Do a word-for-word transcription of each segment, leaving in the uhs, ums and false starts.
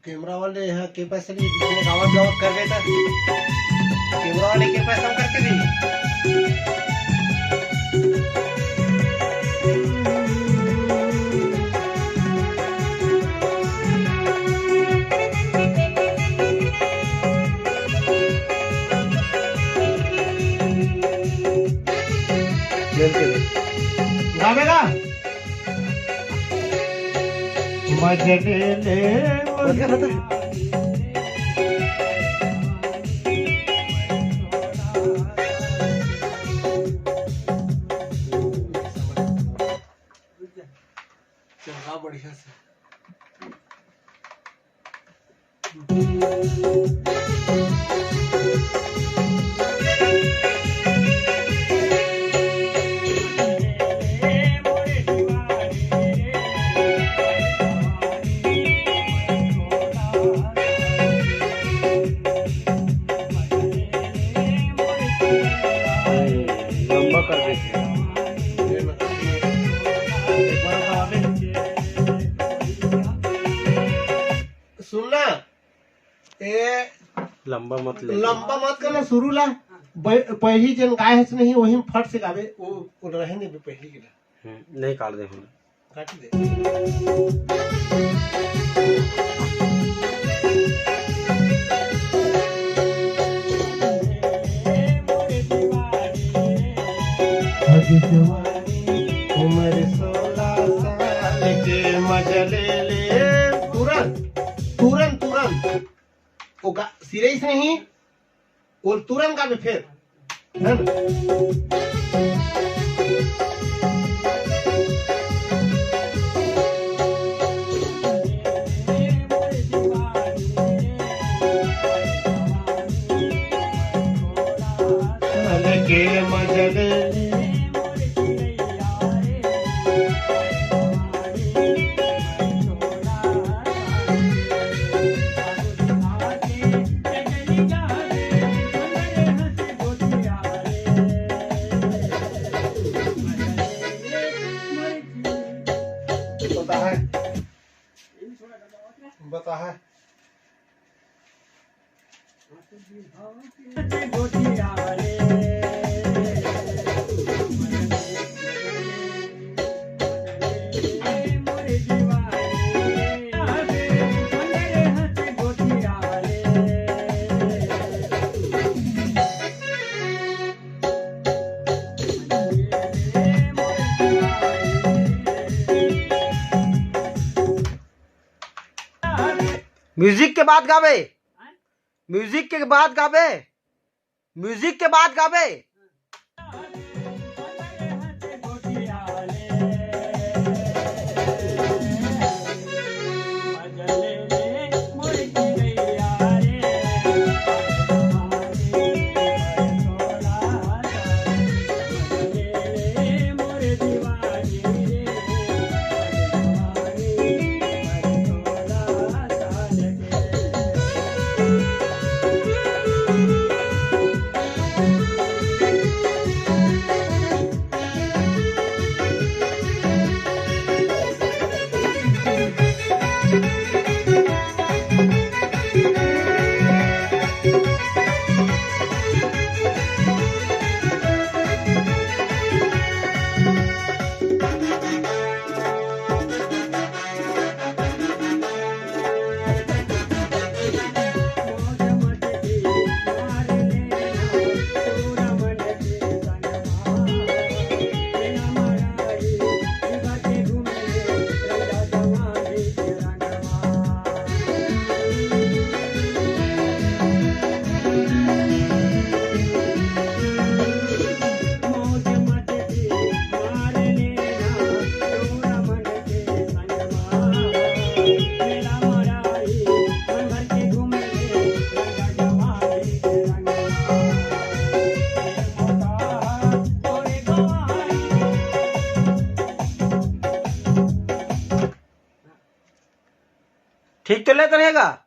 Camera वाले यहाँ के पैसे लिए, बीच में गावत गावत कर देता। कैमरा वाले के पैसा करके भी। गावेगा। मजा ले ले। बंद कर, बंद कर। चल, गा बढ़िया से। लंबा कर देते हैं। सुनना, ए, लंबा मत ले। लंबा मत करना, शुरू ला। ब-, पहली जन गाय हस नहीं, वही में फट से गावे, वो, वो रहे नहीं, पहली के ला। हम्म, नहीं काट दे हम। काट दे। अभी जवानी उम्र सोलह साल के, मजा ले ले। तुरंत, तुरंत, तुरंत। वो गा-, सिरे से नहीं, वो तुरंत गावे फिर, है ना? के मजा ले। बता है, बता है। म्यूजिक के बाद गावे, म्यूजिक के बाद गावे, म्यूजिक के बाद गावे। ठीक तो लेत रहेगा।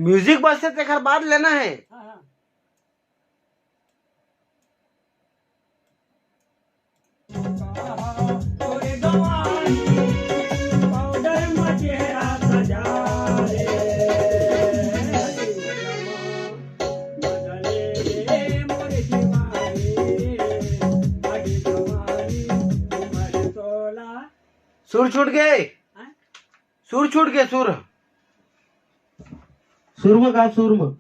म्यूजिक बजथे, तेखर बाद लेना हे। सुर छूट गे। सुर छूट गे, सुर। सुर म गा, सुर म।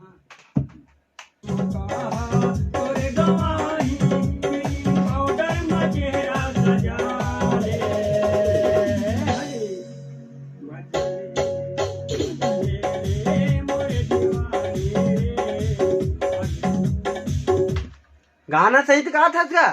गाना सही त गात हस का?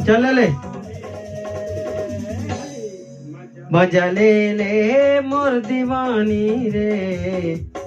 चल ले। मजा ले ले मोर दीवानी रे।